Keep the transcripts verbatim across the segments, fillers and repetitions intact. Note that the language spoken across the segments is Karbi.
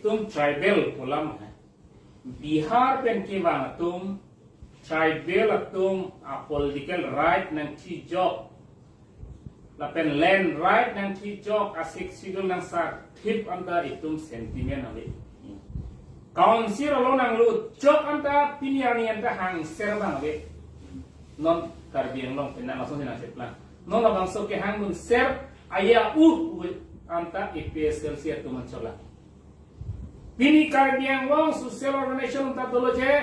Itum tribal pu alam hai. Bihar pen kevang atum tribal atum a political right nangthijok lapen land right nangthijok a Sixth Schedule nangsarthip anta itum sentiment ave. Council along nanglutjok anta pini arni anta hangser abang ave. Non Karbi Anglong pen nang asonsi nangcheplang. Non labangso kehang dunser aya u anta A P H L C atum anchot lang. Pini Karbi Anglong social organization anta dolo je,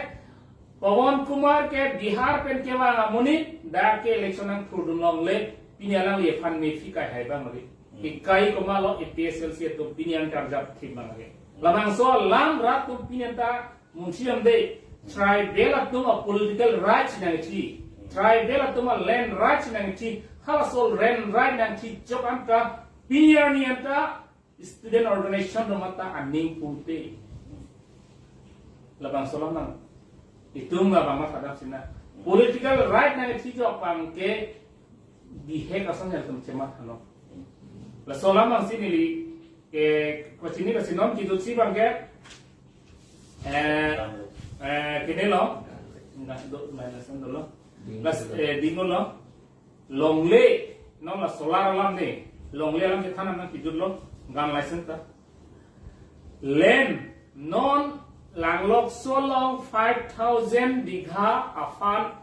Pawan Kumar ke Bihar pen kevang amonit, dak ke election nangthurdun longle, pini alangli aphan mephi kai hai abang ave. Hmm. Ikai komatlo A P H L C atum pini an karjap thip abang ave. Labangso alam rat atum pini anta munsi amde, tribal atum a political rights nangthi, tribal atum a land rights nangthi, halaso land right nangthijok anta pini arni anta student organization atum anta aning pute. Labangso alam nang itum labang mathadam sina. Political right nangthijok abang ke bihek ason ya itum chematha non. Laso alam abang si neli ke kachini kachini non kejutsi abang ke, eh, eh, kene lo. Nang do, nang lason dolo. Las, eh, dinglo. Longle, non la solar alam ne, longle alam chethan nang kejutlo, gun license ta. Land, non Langlokso along five thousand bigha aphan,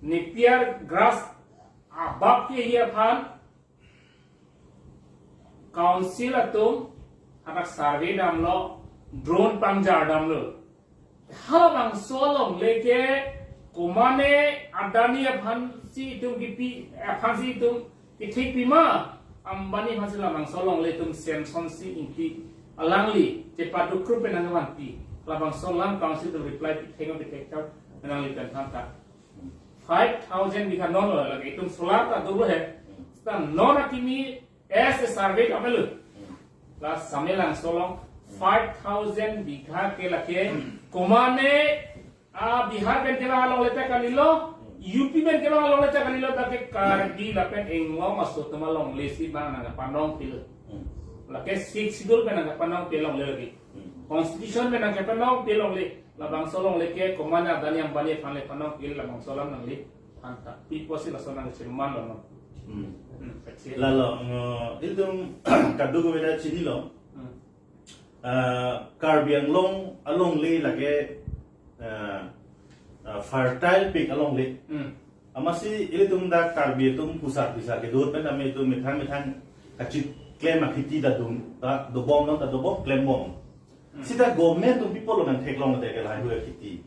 Napier grass abab kehi aphan, council atum hadak survey damlo, drone pangjar damlo. Halabangso alongle ke komane Adani aphansi itum kipi, aphansi itum kethekpi ma, Ambani aphansi labangso alongle itum Samson Sing Ingti alangli chepadukrup pen nangvanpi. Labangso alam council atum reply pithek ma pithekthap, nangli pen than ta. Five thousand bigha non lo lake itum solar ta dolo he. Seta non akimi as a survey kamelo. La Samelangso along five thousand bigha ke lake komane a Bihar pen kevang alongle ta kalilo, U P pen kevang alongle ta kalilo, lake Karbi lapen Anglong aso atum alongle si abang nangpanong pilo. Lake Sixth Schedule pen nangpanong pilo longle lake. Constitution pen nangpanong pilo longle. Labangso alongle ke komane Adani Ambani aphan le panong pilo, labangso alam nangli than ta. Pi apotsi laso nangchemanlo non. Hmm. Hmm, kacil. Lalo, ngo, ilitum kadokave ta chinilo. Hmm. Ah, Karbi Anglong alongle lake, ah, ah, fertile pik alongle. Hmm. Amatsi ilitum dak Karbi atum pusar pisar kedo pen tame itum methang methang kachiklem akheti ta dum, ta dobom non ta dobom klembom. Hmm. Seta government atum pi apotlo nangtheklong te ke lahai hui akheti.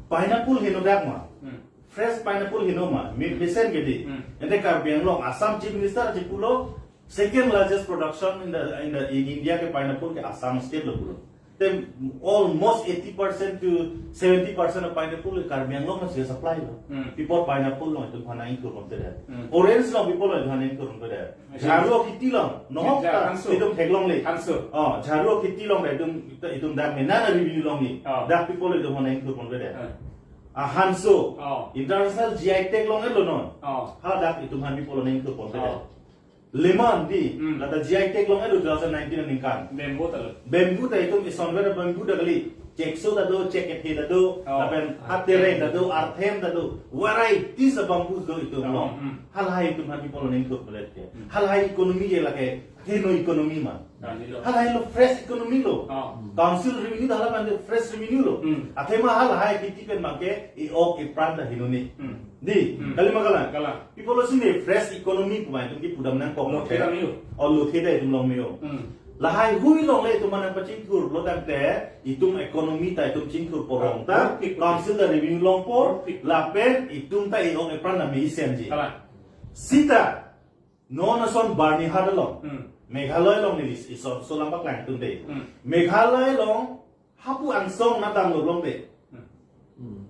Pineapple heno dak ma. Hmm. Fresh pineapple heno ma. Mi, mesen ke di. Hmm. Ante Karbi Anglong, Assam Chief Minister chipulo, second largest production in the, in the, in India ke pineapple ke Assam state lo pulo. Then almost eighty percent to seventy percent of pineapple ke Karbi Anglong si supply lo. Hmm. Pi apot pineapple along itum aphan nang-ingthur ponpe det. Hmm. Orange along pi apotlo itum aphan nang-ingthur ponpe det. Hmm. Jharu akheti along, nohok Jha-, ta, Hansu. Itum theklongle. Hansu. Oh, jharu akheti along ta itum, itum dak mena na revenue longle. Oh. Dak pi apotlo itum aphan nang-ingthur ponpe det. Hmm. Ah, Hansu. Oh. International G I tag long-etlo non. Oh. Hala dak itum aphan pi apotlo nang-ingthur ponpe det. Oh. Lemon di, Hmm. lata G I tag long-etlo two thousand nineteen aningkan. Bamboo ta lo. Bamboo ta itum isonver bamboo ta kali. Chekso ta do, chekethe ta do, Oh. lapen atereng ta do, arthem ta do. Varieties of bamboo do itum Oh, along. Hmm. Halahai itum aphan pi apotlo nang-ingthur ponpe det ke. Hmm. Halahai economy ke lake, heno economy ma. Kali lo. Halahai lo fresh economy lo. Oh. Council revenue ta hala mande fresh revenue lo. Hmm. Athema halahai akheti pen abang ke e-ok epran ta heno ne. Hmm. Di, Hmm. kali ma kalang? Kalang. Pi apotlo si ne fresh economy pu abang itum kepudam nangkok Lothe te. Dam yo. Oh, lothe ta itum long me-o. Hmm. Lahai hui longle itum aphan nangpachingthurlo tangte itum economy ta itum chingthur porong ta. Rupik, rupik. Council ta revenue longpo. Rupik. Lapen itum ta e-ok epran ta me-isenji. Kalang. Seta non ason Byrnihat along. Hmm. Meghalaya along neli ison so lam paklang atum de. Hmm. Meghalaya along hapu angsong nang damlo longle. Hmm. Hmm.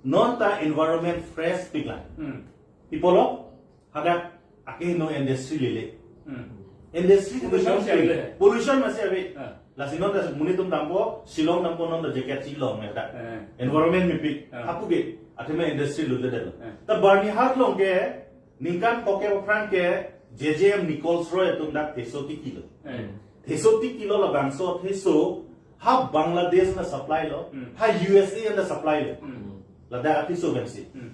Non ta environment fresh pik lang. Hmm. Pi apotlo, hadak akeheno industry lele. Hmm. Industry Pollution pollution si ave. Pollution masi ave. Ah. Lasi non ta monit atum dampo, Shillong dampo non ta jacket chilong hadak. Eh. Environment mepik. Ah. Hapu ke, athema industry lule det lo. Eh. Ta Byrnihat along ke, ningkan pho ke aphrang ke J J M Nichols Roy atum dak theso tikilo. Eh. Theso tikilo labangso theso Ha Bangladesh na supply lo, hmm, ha U S A na supply lo. Hmm. Ladak apiso pensi. Hmm.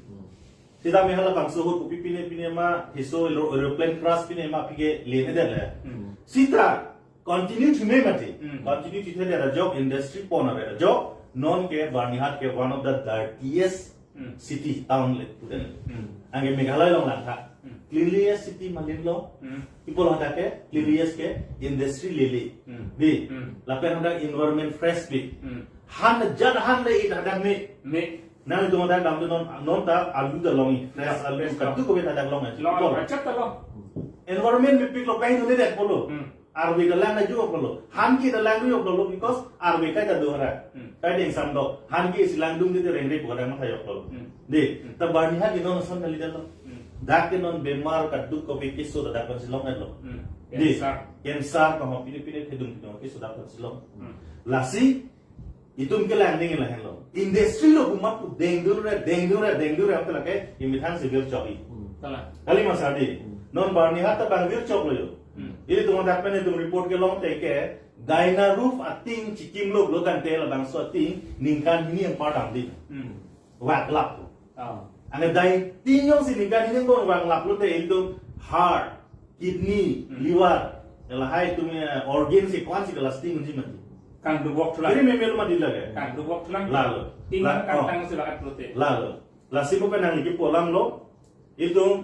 Sita mehal bangso ahut kopi pine pine ma, hiso aero-, aeroplane crash pine ma aphi ke le ne det le. Hmm. Sita continue thume mati. Hmm. Continue thume det ajok, industry pon ave ajok. Non ke Byrnihat ke one of the dirtiest, hmm, city, town le pute. Hmm. Anke Meghalaya along langtha. Hmm. Cleanliest city malin lo. Hmm. Ipo lo hadak ke cleanliest ke industry lele. Hmm. Di. Hmm. Lapen hadak environment fresh pi. Hmm. Han jat han le it hadak me. Me. Nangtum hadak damde non, non ta alu ta longji. Fresh, ya, alu fresh kaduk kove hadak long aji. Long, ipo lo, achat ta long. Environment mepik lo, pai dun det pulo. Hmm. Arve ta lang aju pulo. Han ke ta lang aju pulo, because arve kai ta do hara. Hmm. Kai deng sam do. Han ke isi langdunde te rengre pu kadang matha yok pulo. Hmm. Di. Hmm. Ta Byrnihat ke non ason kali det lo. Hmm. Dak ke non bemar kaduk kove keso ta dak pensi long det lo. Hmm. Di. Cancer. Cancer kama pine pine kedung kedung keso dak pensi long. Hmm. Lasi itum ke lang ding lahenlo. Industry lo kumat ku dengdun re, dengdun re, dengdun re, apalagi imethang si virchok-i. Hmm. Kalang. Kali ma sadi. Hmm. Non Byrnihat ta bang virchok lo yo. Hmm. Ilitum hadak pen itum report kelong te ke, Dina Roof ating chikim lo lo tangte labangso ating ningkan hini anpar damdi. Hmm. Vak lap. Ah. Ane dai ting jongsi ningkan hini anpar vak lap lote itum heart, kidney, hmm, liver, lahai itum, eh, organ si kwan si kelas ting unji mati. Kangduk vok thulang. Jadi memel mati lagi. Kangduk vok thulang. Lalo. Ting la-, kang oh, tang si lakat lote. Lalo. Lasi mo penang lagi pulang lo. Itum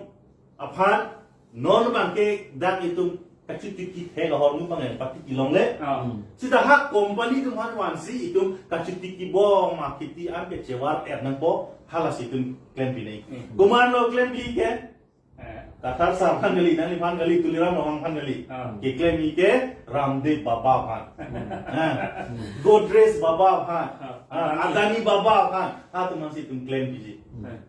aphan non bangke dak itum kachutiki thek ahormu bang yang pati kelongle. Ah. Hmm. Sita ha company atum aphan vansi itum kachutiki bong ma kheti an ke chevar er nangpo, halasi itum klem pinai. Hmm. Komat lo klem pi ke? Eh. Kathar sar aphan kali, nangliphan kali, Tuliram Ronghang aphan kali. Ah. Keklem-i ke Ramdev Baba aphan. Hmm. Ah. Hmm. Godrej Baba aphan. Ah. Ah, Adani Baba aphan. Halatum aphansi itum klem piji. Hmm. Eh.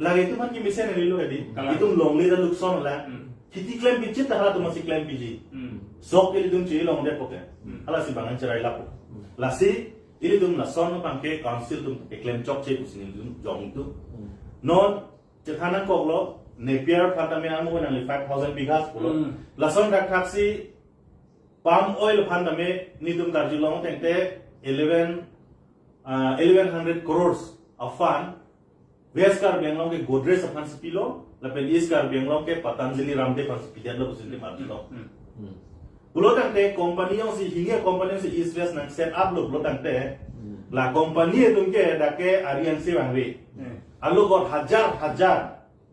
Lagi itum aphan kemesen ri lo kadi. Kalang. Itum longle ta lukson la. Hmm. Kheti klem piji ta halatum aphansi klem piji. Hmm. Sok ilitum chelong det poke. Hmm. Halasi bang an cherai lapo. Hmm. Lasi ilitum lason abangke council atum keklem chokche pusi nelitum jong itum. Hmm. Non chethan nangkok lo, Napier aphan tame amo nangli five thousand bighas pulo. Hmm. Lason thakthak si palm oil aphan tame nelitum karjulong tangte eleven, ah, eleven hundred crores a fund West Karbi Anglong ke Godrej aphansi pilo, lapen East Karbi Anglong ke Patanjali Ramdev aphansi pidet lo pusi nelitum arjulong. Hmm. Hmm. Pulo tangte company jongsi hini company jongsi East West nang set up lo pulo tangte, hmm, la company atum ke dak ke ari an si vangve. Hmm. Alo got hajar hajar,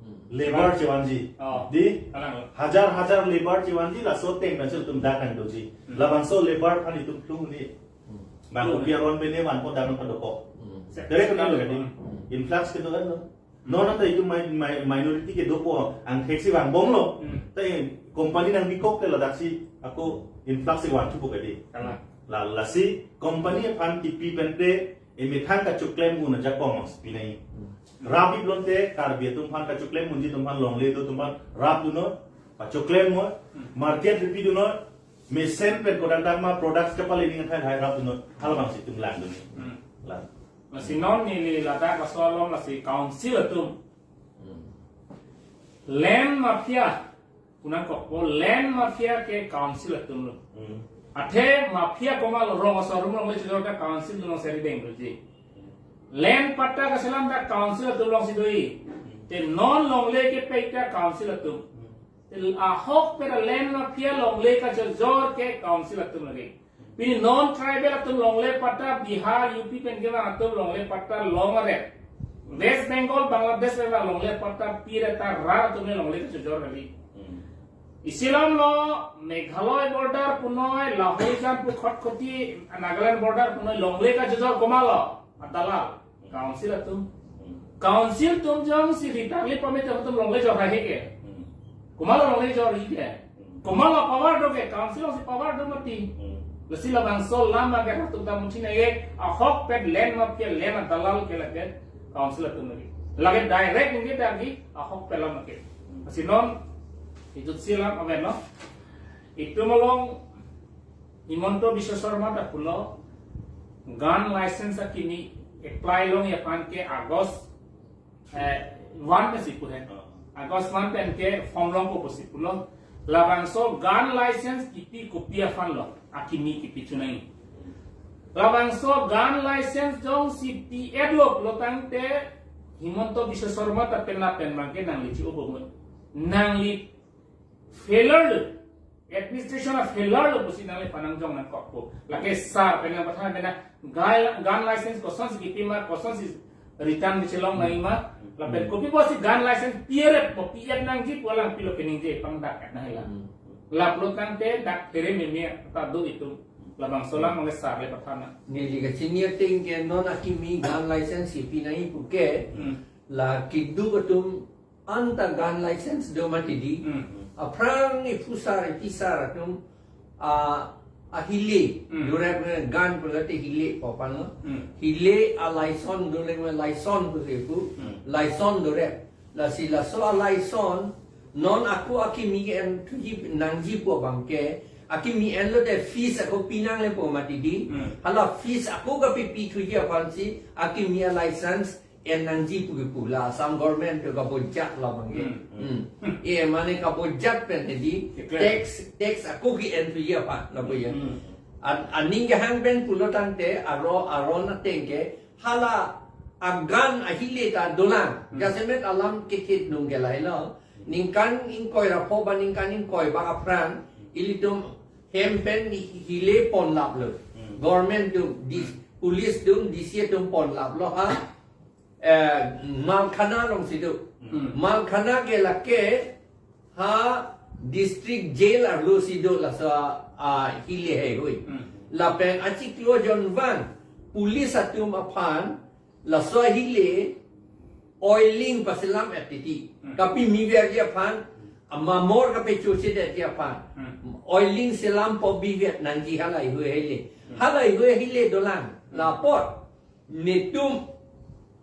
hmm, labour chevanji. Oh. Di? Kalang lo. Hajar hajar labour chevanji, laso ateng pensi itum dak nangdoji. Hmm. Labangso labour aphan itum plung ni. Hmm. Bang, hmm, kopi aron pen ne vanpo dak nangpadokok. Hmm. Direct kena lo kadi. Hmm. Influx kedo kan lo. Non anta itum mi-, mi-, minority kedopo angthek si vangbom lo. Hmm. Ta company nangbikok te ladaksi ako influx si vanthupo kadi. Kalang. La, lasi company aphan kipi pen te emethang kachoklem un ajakong si pinai. Hmm. Rap-i pulote Karbi atum aphan kachoklem unji atum aphan longle do atum aphan rap dunnon, pachoklem mo, hmm, market ripi dunnon, mesen pen kodak dak ma products kepale ning athai hai rap dunnon, halabangsi itum langdun. Hmm. Lang. Lasi non neli ladak laso along lasi council atum. Hmm. Land mafia, punang kokpo land mafia ke council atum lo. Hmm. Athe mafia komat lo, rong aso arum along le chojor ta council atum along seri dengdoji. Land patta kachelam ta council atum alongsi doji. Hmm. Te non longle kepek ta council atum. Hmm. Te ahokpet land mafia longle kachojor ke council atum lake. Pini non tribal atum longle patta Bihar, U P pen kevang atum longle patta long aret. West Bengal, Bangladesh pen longle patta pi aret ta rat atum ne longle kachojor kali. Hmm. Isi alam lo Meghalaya border punoi, Lahorijan pu Khatkhati, Nagaland border punoi longle kachojor komat lo? Adalal. Council atum. Hmm. Council atum jongsi ritarli pame atum longle jor hai ke. Hmm. Komat lo longle jor hi ke? Hmm. Komat lo power do ke? Council si power do mati. Hmm. Lasi labangso alam ke halatum ta munchin ke, ahokpet land mafia, land adalal ke lake council atum lake. Lake direct ningke ta lake ahokpet alam ke. Hmm. Lasi non ejutsi alam aven lo. Itum along Himanta Biswa Sarma ta pulo, gun license akimi apply longji aphan ke August, eh, one pensi pu he. Oh. August one pen ke form longpo pusi pulo. Labangso gun license kipi kopi aphan lo, akimi kipi chunai. Labangso gun license jongsi pi-etlo pulotangte Himanta Biswa Sarma ta pen lapen abangke nangli chi-o bomnon. Nangli failure lo. Administration a failure lo pusi nangliphan nangjong nangkokpo. Lake sir pen nangpathan pen gun, gun license kosonsi kipi ma, kosonsi return kachelong nangji ma. Lapen Hmm. kopi pusi gun license pi-et po, pi-et nangji pu alang pilo keningje pangdak et nangji la. Hmm. La pulotangte dak phere meme ta do itum. Labangso alam abangke sir le pathan nang. Neli kachini ateng ke non akimi gun license kipi nangji puke. Hmm. La keduk atum anta gun license do mati di. Hmm. Aphrang iphusar, iphisar atum, a, ahile. Hmm. Durep gun pulote hile po aphan lo. Hmm. Hile a license do le license pusi pu. Hmm. License durep. Lasi laso a license non ako akimi ke enthuji nangji pu abangke. Akimi enlote fees ako pi nangle po mati di. Hmm. Hala fees ako kapipi thuji aphansi akimi a license en nangji pu kipu la Assam government to kabojat la abangke. Hmm. Hmm. E mane kabojat pen di Declare. tax, tax ako ke-en thuji aphan la boya. Hmm. An, aning kehang pen pulotangte aro, aron ateng ke hala a gun ahile ta dolang. Hmm. Jasemet alam kethit nung ke lahelo. Ningkan ingkoi ra pho ba ningkan ingkoi ba aphrang ilitum hem pen hile ponlaplo. Hmm. Government atum, di, Hmm. police atum, D C atum ponlaplo ha. Eh, Malkhana alongsi do. Hmm. Malkhana ke lake ha district jail arlosi do laso a, a hile heihui. Hmm. Lapen achiklo jonvang police atum aphan laso ahile oiling paselam F T T. Hmm. Kapimiverji aphan, amamor kapechochedetji aphan. Hmm. Oiling selam po bivet nangji halaihui ahile. Hmm. Halaihui ahile dolang. Hmm. La apot netum,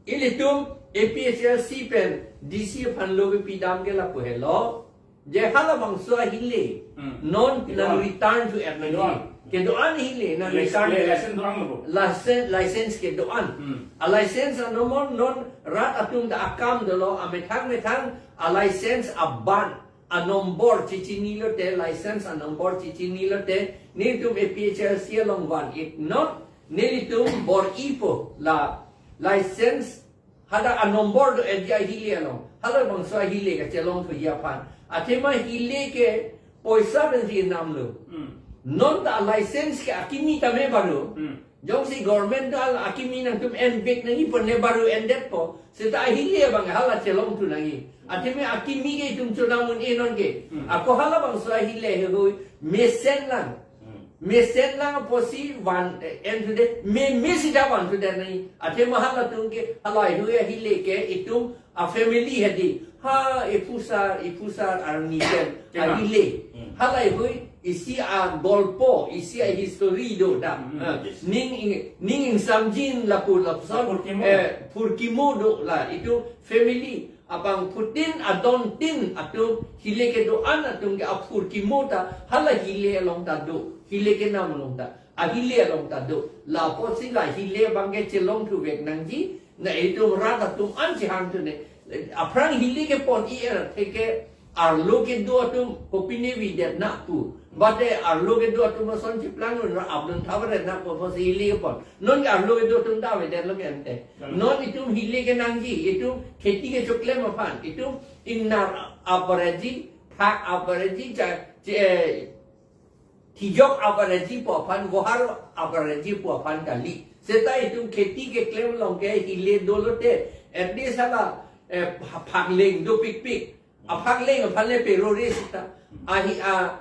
ilitum A P H L C pen D C aphan lo kepidam ke lapu helo. Je halabangso ahile. Hmm. Non Kedo-an. nang return to F T T. Kedo-an. Kedo-an ahile nang Lic-, return. License do-an lo. License, license kedo-an. Hmm. A license anomon non rat atum ta akam dolo, amethang methang a license aban, a number chechinilote, license a number chechinilote, netum A P H L C along van-ik non, nelitum bor-ipo la license hadak a number do-etji ahile along. Halabangso ahile kachelong thuji aphan. Athema hile ke poisa pensi namlo. Hmm. Non ta license ke akimi tame baru. Hmm. Jongsi government ta akimi nangtum envek nangji pon ne baru endetpo. Seta ahile abang hala chelongthu nangji. Athema akimi ke itum chonam un-e non ke. Hmm. Ako halabangso ahile heihui mesen lang. Hmm. Mesen lang apotsi van, eh, enthudet, me, me sida vanthudet nangji. Athema halatum ke, halaihui ahile ke, itum a family hedi. Ha, iphusar, iphusar arni pen, Kena. ahile. Hmm. Halaihui, isi a golpo, isi a history do da. Hmm, Ha, yes. ning ing, ning ingsamjin lapu lapuson, Phurkimo. eh, phurkimo do la. Itum family, abangphutin adontin atum hile kedo-an atum ke aphurkimo ta hala hile along ta do, hile kenam along ta, ahile along ta do. La apotsi la hile abangke chelongthuvek nangji, na itum rat atum an chihangthu ne. Aphrang hile kepon-i er theke arlo kedo atum kopine videt na pu. Bate arlo kedo atum ason chiplang un ra abdun thavar na pu apotsi hile kepon. Non ke arlo kedo atum ta avedetlo ke ante. Hmm. Non itum hile kenangji, itum kheti kechoklem aphan, itum ingnar abareji, phak abareji, cha, che, thijok abareji pu aphan, gohar abareji pu aphan kali. Seta itum kheti keklem along ke hile dolote, at least hala, eh, pha-, phakleng dopikpik. Aphakleng aphan le pero-re seta. Ahi a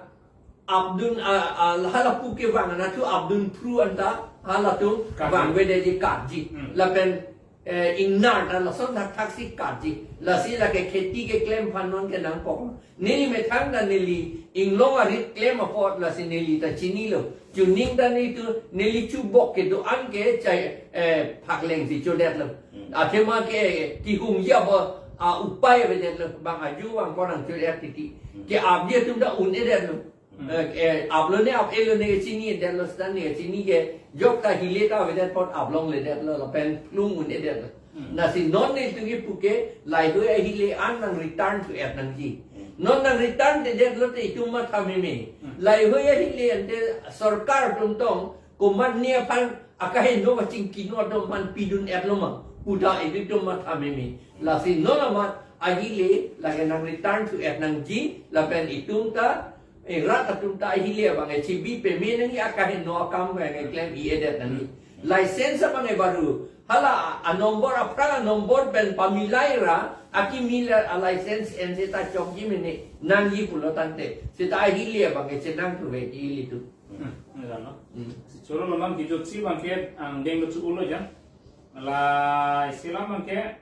abdun a, a, halapu kevang anatthu abdun phru anta halatum Karji. vangvedetji karji. Hmm. Lapen, eh, ingnar ta lason thakthaksi karji. Lasi lake kheti keklem aphan non ke nangkok. Neli methang ta neli inglong arit klem apot lasi neli ta chinilo. Chuning ta nelitum, neli chubok kedo-an ke chai, eh, phakleng si chodetlo. Hmm. Athema ke kihungji abo a upai avedetlo, bang aju bang konang chodet titi. Hmm. Ke-apji atum ta un-edetlo. Hmm. Eh, eh, aplo ne ap-elo ne kachini-edetlo, seta ne kachini ke jok ta hile ta avedet apot aplongledetlo, lapen plung un-edetlo. Hmm. Lasi non nelitum kipu ke, laheihui ahile an nang return to earth nangji. Hmm. Non nang return-edetlote itum matha meme. Hmm. Laheihui ahile ante sorkar atum tong, komatne aphan akaheno kachingki no atum aphan pidun-etlo ma, puta ilitum matha meme. Lasi non amat ahile lake nang return to-et nangji, lapen itum ta, eh, rat atum ta ahile abang e chibi peme nangji, akaheno akam abang e klem-i-edet nangji. License abang e baru, hala a-number, aphrang a-number pen pamilai ra, akimi la a-license en seta chokji mene nangji pulo tangte, seta ahile abang e chenang tu ve ilitum. Hmm, nggak, no? Hmm. Si choro lo mam kijotsi abang ke angdeng lo chu ulo jang. La isi alam abang ke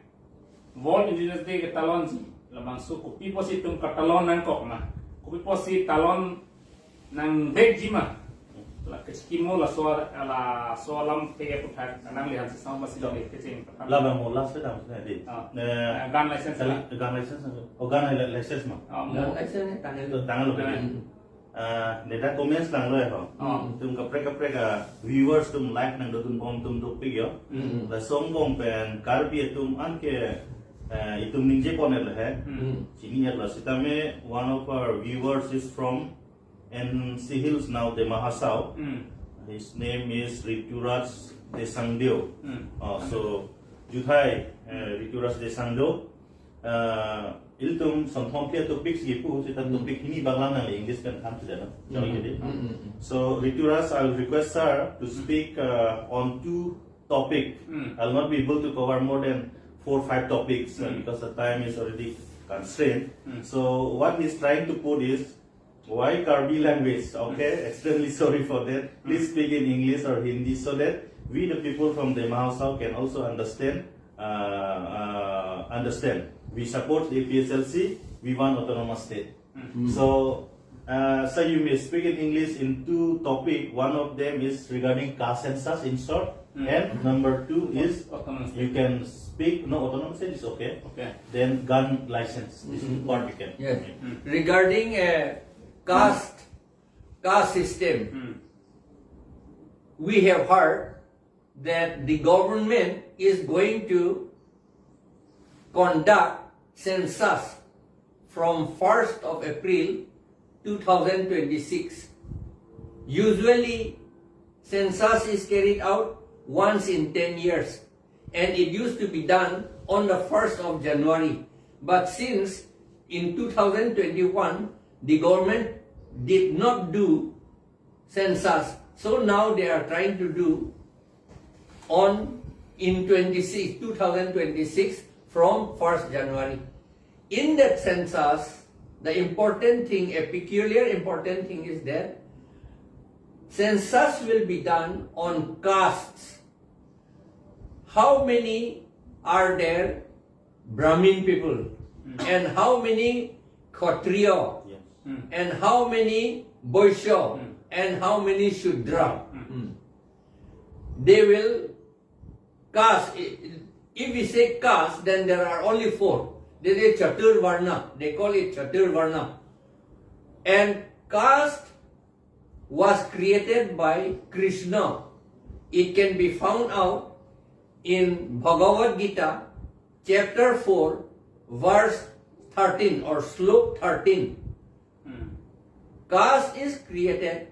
World Indigenous Day ketalonji. Labangso kopi pusi itum katalon nangkok ma? Kopi pusi talon nangvekji ma? La kechikimo laso, laso alam ke puthot nangli aphan si sama si dong kecheng. Labang mo last dam sini di. Ah. Eh, gun license kali, la. Gun license, oh, gun li-, license ma? Ah, mo. Gun license ni tanglo. Tanglo kali. Hmm. Ah, neta comments langlo ya, ho. Ah. Itum kaprek kaprek a viewers atum live nangdodun bom atum dopik yo. Hmm. Laso angbong pen Karbi atum anke, eh, itum ningje pon-et lo he. Hmm. Chini-et lo sitame one of our viewers is from N C Hills now, Dima Hasao. Hmm. His name is Rituraj Desangdeo. Hmm. Oh, so, juthai, eh, Rituraj Desangdeo. Uh, ilitum sonthom pia topic si pu, seta topic hini banglang nangli English pen than sudah, no? Sorry, jadi. So, Rituraj, I will request sir to speak, uh, on two topic. I will not be able to cover more than four, five topics, uh, because the time is already constrained. So, what he's trying to put is, why Karbi language? Okay, extremely sorry for that. Please speak in English or Hindi so that we, the people from Dima Hasao, can also understand, uh, uh, understand. We support A P H L C, we want autonomous state. So, uh, so you may speak in English in two topic. One of them is regarding caste census in short, and number two is autonomous state. You can speak, no, autonomous state is okay. Okay. Then gun license, this is what you can. Yes. Regarding, uh, caste, caste system, we have heard that the government is going to conduct census from first of April two thousand twenty-six. Usually, census is carried out once in ten years, and it used to be done on the first of January. But since in two thousand twenty-one, the government did not do census, so now they are trying to do on in twenty-six, two thousand twenty-six from first January. In that census, the important thing, a peculiar important thing is that census will be done on castes. How many are there Brahmin people? And how many Kshatriya? Yes. And how many Vaishya? And how many Shudra? They will caste. If we say caste, then there are only four. They say Chaturvarna. They call it Chaturvarna. And caste was created by Krishna. It can be found out in Bhagavad Gita, chapter four, verse thirteen or slok thirteen. Caste is created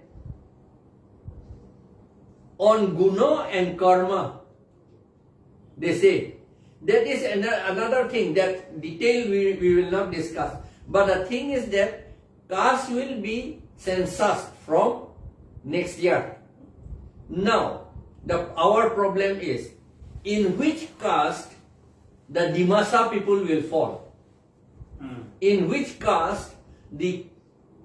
on guna and karma. They say that is ano-, another thing that detail we, we will not discuss. But the thing is that caste will be census from next year. Now, the, our problem is in which caste the Dimasa people will fall. In which caste the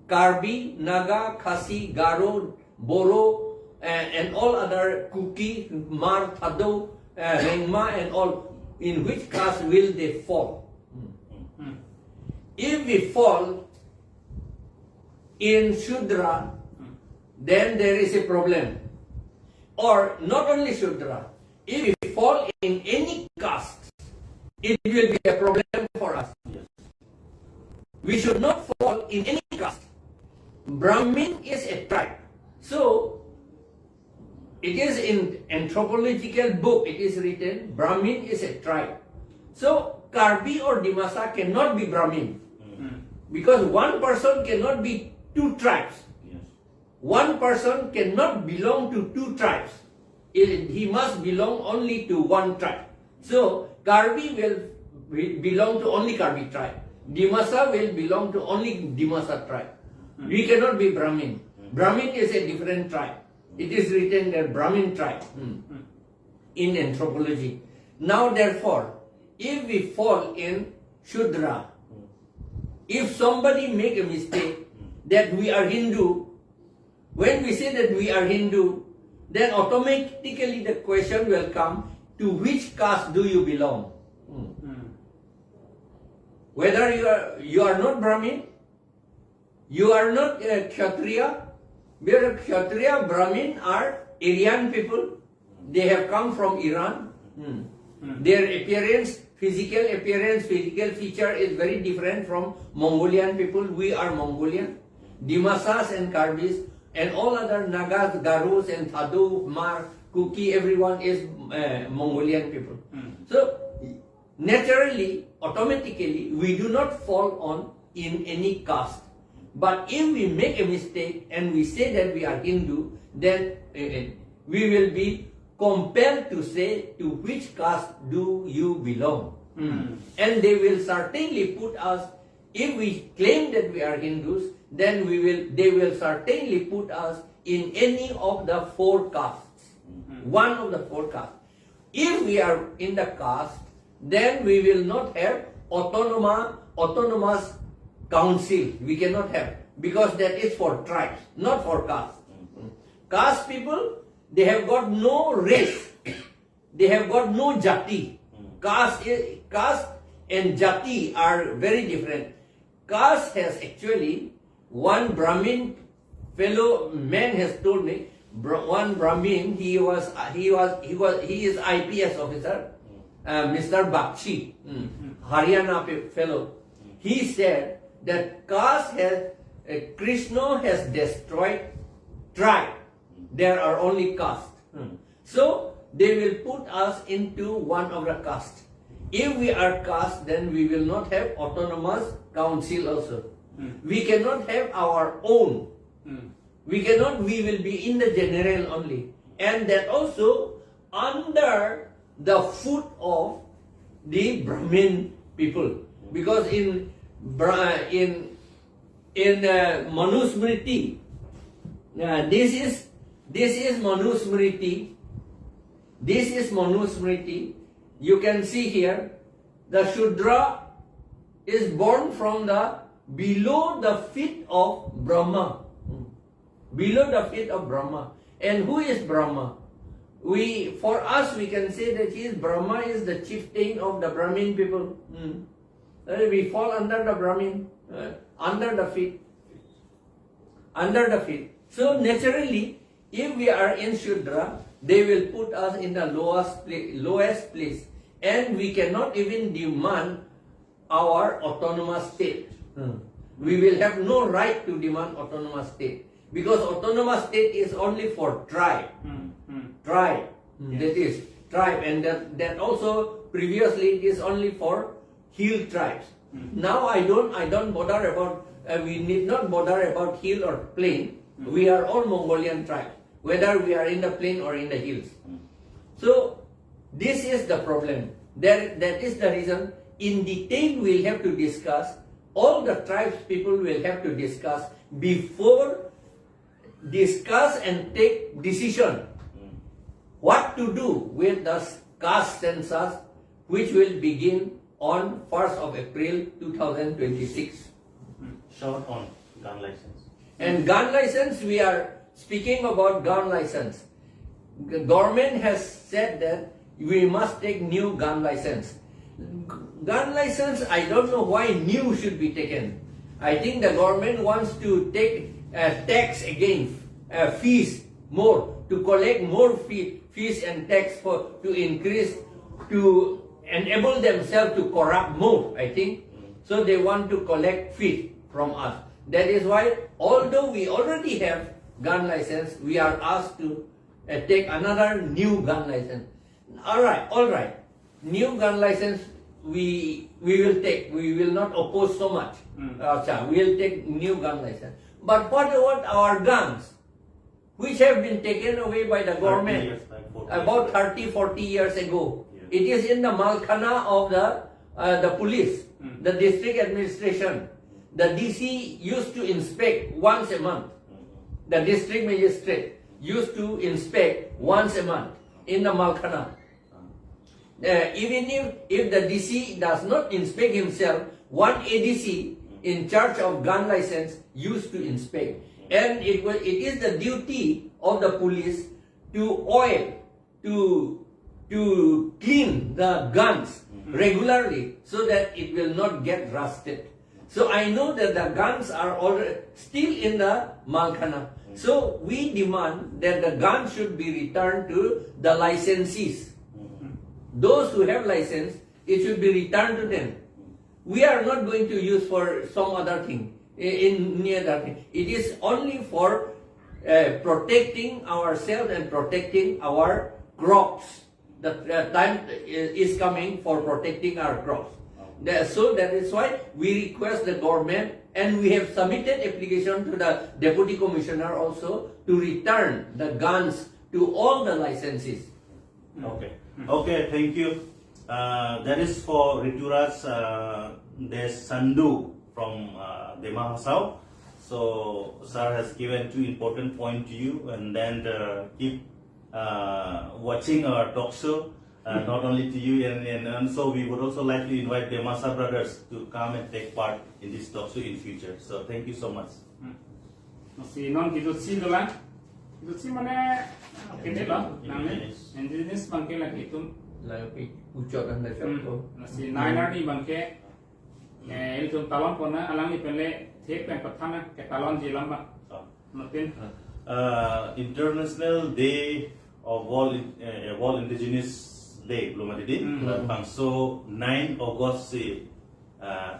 Karbi, Naga, Khasi, Garo, Boro, and, and all other Kuki, Hmar, Thadou, uh, Rengma and all, in which caste will they fall? If we fall in Shudra, then there is a problem. Or not only Shudra, if we fall in any caste, it will be a problem for us. We should not fall in any caste. Brahmin is a tribe. So, it is in anthropological book, it is written, Brahmin is a tribe. So, Karbi or Dimasa cannot be Brahmin. Because one person cannot be two tribes. One person cannot belong to two tribes. It, he must belong only to one tribe. So Karbi will be- belong to only Karbi tribe. Dimasa will belong to only Dimasa tribe. We cannot be Brahmin. Brahmin is a different tribe. It is written that Brahmin tribe, hmm, in anthropology. Now, therefore, if we fall in Shudra, if somebody make a mistake that we are Hindu, when we say that we are Hindu, then automatically the question will come, to which caste do you belong? Hmm. Whether you are you are not Brahmin, you are not a Kshatriya, because Kshatriya, Brahmin are Aryan people. They have come from Iran. Hmm. Their appearance, physical appearance, physical feature is very different from Mongolian people. We are Mongolian. Dimasas and Karbis and all other Nagas, Garos and Thadou, Hmar, Kuki, everyone is uh, Mongolian people. So naturally, automatically, we do not fall on in any caste. But if we make a mistake and we say that we are Hindu, then uh, we will be compelled to say, to which caste do you belong? And they will certainly put us, if we claim that we are Hindus, then we will they will certainly put us in any of the four castes. One of the four castes. If we are in the caste, then we will not have autonoma, autonomous council. We cannot have, because that is for tribes, not for caste. Caste people, they have got no race. They have got no jati. Caste, is, caste and jati are very different. Caste has actually, one Brahmin fellow man has told me, Bra- one Brahmin, he was uh, he was he was he is I P S officer, uh, Mister Bakshi, mm, Haryana pe- fellow. He said that caste has uh, Krishna has destroyed tribe. There are only caste. So they will put us into one of the caste. If we are caste, then we will not have autonomous council also. We cannot have our own. We cannot, we will be in the general only. And that also under the foot of the Brahmin people. Because in Bra- in in uh, Manusmriti, uh, this is this is Manusmriti. This is Manusmriti. You can see here, the Shudra is born from the below the feet of Brahma. Below the feet of Brahma. And who is Brahma? We, for us, we can say that he is Brahma is the chieftain of the Brahmin people. Hmm. Uh, we fall under the Brahmin, uh, under the feet, under the feet. So naturally, if we are in Shudra, they will put us in the lowest pla- lowest place, and we cannot even demand our autonomous state. Hmm. We will have no right to demand autonomous state, because autonomous state is only for tribe. Hmm, hmm. Tribe. Hmm. Yes. That is tribe, and that, that also previously it is only for hill tribes. Hmm. Now I don't I don't bother about uh, we need not bother about hill or plain. Hmm. We are all Mongolian tribes, whether we are in the plain or in the hills. Hmm. So this is the problem. There, that is the reason. In detail, we'll have to discuss. All the tribes people will have to discuss before discuss and take decision what to do with the caste census, which will begin on first of April two thousand twenty-six. Short on gun license. And gun license, we are speaking about gun license. The government has said that we must take new gun license. Gun license, I don't know why new should be taken. I think the government wants to take uh, tax again, uh, fees more, to collect more fee, fees and tax for to increase, to enable themselves to corrupt more, I think. So they want to collect fees from us. That is why, although we already have gun license, we are asked to uh, take another new gun license. All right, all right. New gun license, we we will take. We will not oppose so much. Hmm. Acha, we will take new gun license. But what about our guns, which have been taken away by the government? Years back. about thirty, forty years ago. It is in the Malkhana of the, uh, the police, the district administration. The D C used to inspect once a month. The district magistrate used to inspect once a month in the Malkhana. Uh, even if, if the D C does not inspect himself, one A D C in charge of gun license used to inspect. And it was, it is the duty of the police to oil, to, to clean the guns regularly so that it will not get rusted. So I know that the guns are already still in the Malkhana. So we demand that the gun should be returned to the licensees. Those who have license, it should be returned to them. We are not going to use for some other thing, i- in any other thing. It is only for uh, protecting ourselves and protecting our crops. The uh, time i- is coming for protecting our crops. The- so that is why we request the government, and we have submitted application to the deputy commissioner also to return the guns to all the licensees. Okay. Okay, thank you. Uh, that is for Rituraj uh, Desh Sandhu from uh, Dima Hasao. So, sir has given two important points to you, and then uh, keep uh, watching our talk show. Uh, not only to you, and, and, and so we would also like to invite the Masa brothers to come and take part in this talk show in future. So, thank you so much. Lasi non kejutsi dolang. Kejutsi mane kene lo, nang ne indigenous abangke lake itum. Lake puchot anda Hmm. chot. Lasi nine arni abangke, eh, itum talon pon na, alangli pen le thek pen pathan na ketalonji alam abang. Oh. Matin. Uh, International Day of World, In- uh, World Indigenous Day, belum ada di. Hmm. Bangso nine August si uh,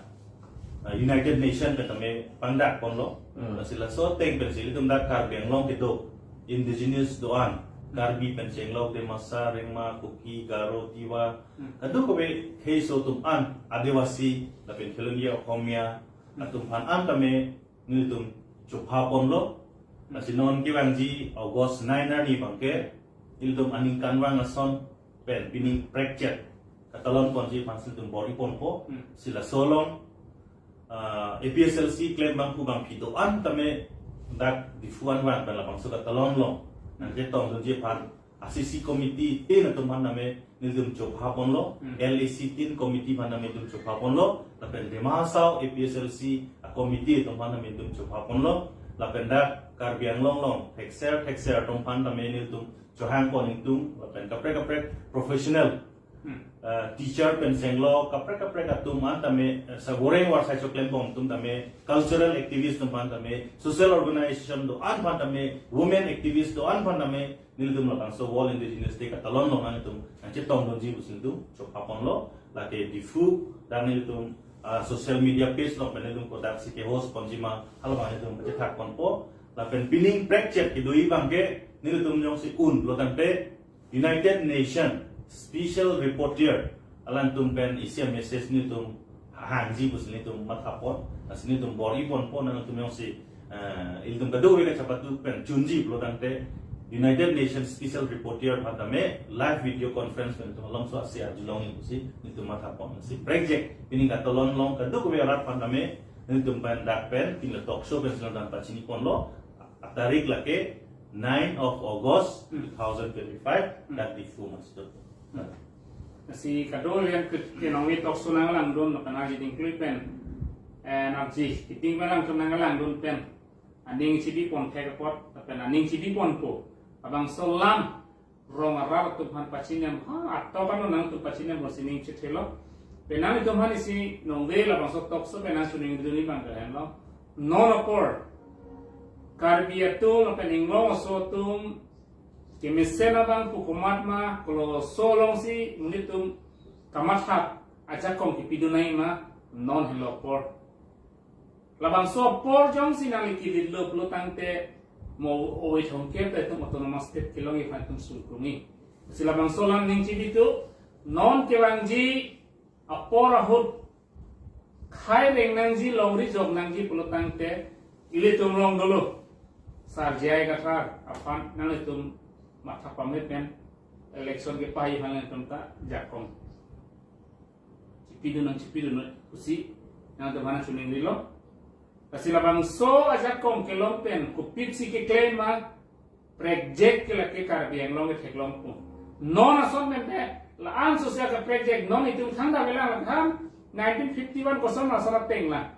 uh, United Nation pen tame pangdak ponlo. Hmm. Lasi laso ateng pensi ilitum dak Karbi Anglong kedo indigenous do-an, Karbi pen chenglok, Dimasa, Rengma, Kuki, Garo, Tiwa, Hmm. kadokave kheiso atum an, Adivasi lapen Khelengya Okhomia atum aphan an tame nelitum chopha ponlo. Lasi non kevangji August nine arni abangke ilitum aningkanvang ason pen pining prekchet katalon ponji aphan si ilitum bor-i ponpo. Hmm. Si laso along uh, A P S L C klem abangphu abangpi do-an tame dak Diphu anvang pen labangso katalon along nangchetongdunji aphan A C C committee tin atum aphan tame nelitum chopha ponlo, Hmm. L A C tin committee aphan tame nelitum chopha ponlo, lapen Dima Hasao A P S L C a committee atum aphan tame nelitum chopha ponlo, lapen dak Karbi Anglong along thekser thekser atum aphan tame nelitum chohang pon ingtung, lapen kaprek kaprek professional Hmm. uh, teacher pen chenglok, kaprek kaprek atum an tame, uh, saboreng war sai choklem bom atum tame, cultural activist atum aphan tame, social organization do-an aphan tame, women activist do-an aphan tame, nelitum labangso World Indigenous Day katalon along nangtum nangchetongdunji pusi nelitum chopha ponlo. Lake Diphu dak nelitum uh, social media page along pen nelitum kodaksi ke-host ponji ma, hala abang nelitum pachethak ponpo. Lapen pining prekchet kedoji abangke nelitum jongsi un pulo tangte United Nation Special Rapporteur alangtum pen isi a-message nelitum hangji pusi nelitum matha pon, lasi nelitum bor-i ponpo, nangtum jongsi eh, ilitum kadokave kachepatu pen chunji pulo tangte United Nations Special Rapporteur aphan tame live video conference pen nelitum alongso ase arjulongji pusi nelitum matha pon. Si prekjek pining katalon along kadokave arat aphan tame nelitum pen dak pen pini talk show pen si nangpachini ponlo. Atarik lake nine of August Hmm. two thousand twenty-five, Hmm. dak Diphu masjid. Lasi kadokave ke nongve talk show nanglangdun, lapen arji dingklui pen, eh, arji kiting pen nangtum nanglangdun pen aning chibi pon thek apot, lapen aning chibi ponpo. Labangso alam rong arat atum aphan pachinem, ha, ato kano nangtum pachinem lo si ning chethelo. Penang itum aphan isi nongve labangso talk show penang suning duni abang kehenlo. Non apor Karbi atum lapen inglong aso atum kemesen abangphu komat ma, koloso alongsi nelitum kamathap ajakong kipidun nangji ma, non helo apor. Labangso apor jongsi nangli kivitlo pulo tangte mo ove thomkep ta itum autonomous state kelongji aphan itum sungkrungji. Si labangso alam ning chibi tu, non kevangji apor ahut khai reng nangji, longri jok nangji pulo tangte ilitum rong dolo. Sar J I Kathar aphan nanglitum matha pame pen election kepahai aphan nangtum ta jakong chipidun nang chipidun noi pusi nangtum aphan choningrilo. Lasi labangso ajakong kelong pen kopisi keklem ma, prekjak ke lake Karbi Anglong ketheklongpo. Non ason pen te la-an sosya kaprek jek non itum thangta avelang, la-an nineteen fifty-one koson ason ateng la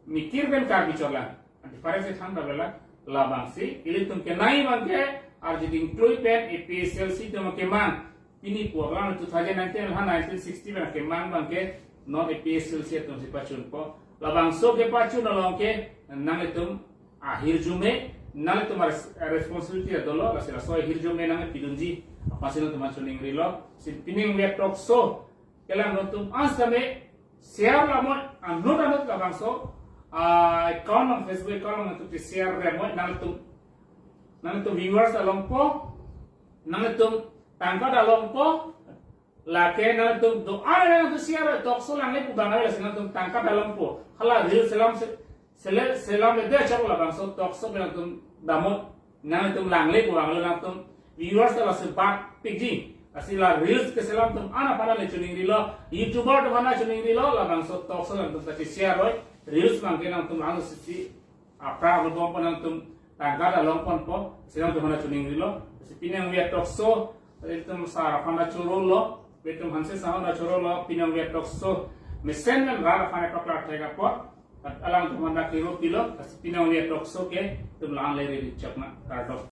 mikir pen Karbi chotlang. Anti parese thangta avelang, labangsi ilitum kenai abangke arjuding klui pen A P H L C atum kemang. Pini pu abang two thousand nineteen ha nineteen sixty pen kemang abangke non A P H L C atumsi pachunpo. Labangso kepachun along ke nanglitum ahirjume, nanglitum ares-, responsibility dolo, lasi laso ahirjume nangpidunji aphansi nangtum aphan choningrilo. Si pining vet talk show kelang nangtum asame share lamoi, anut anut labangso, ah, account along, Facebook account along nangtum share lamoi, nangtum, nangtum viewers ta longpo, nangtum tangka ta longpo, lake nangtum do-an nangtum share talk show langle pu abang lasi nangtum tangka ta longpo. Hala reels selam se-, sele-, selam le de chok labangso talk show nangtum damot, nangtum langle pu abang nangtum viewers ta lasi bat pikji. Lasi la reels keselam atum an aphan le choningrilo, YouTuber atum aphan choningrilo, labangso talk show nangtum ta share roi, reels abangke nangtum ang sisi apra lo bom pon nangtum tangka ta longponpo, si nangtum aphan choningrilo. Si pining vet talk show, itum sar aphan chorolo, itum Hanse Saha aphan chorolo, pining vet talk show mesen men rat aphan paklar thek apot, alangtum aphan kiro pilo, si pining vet talk show ke itum lang le ri chok na, kardom.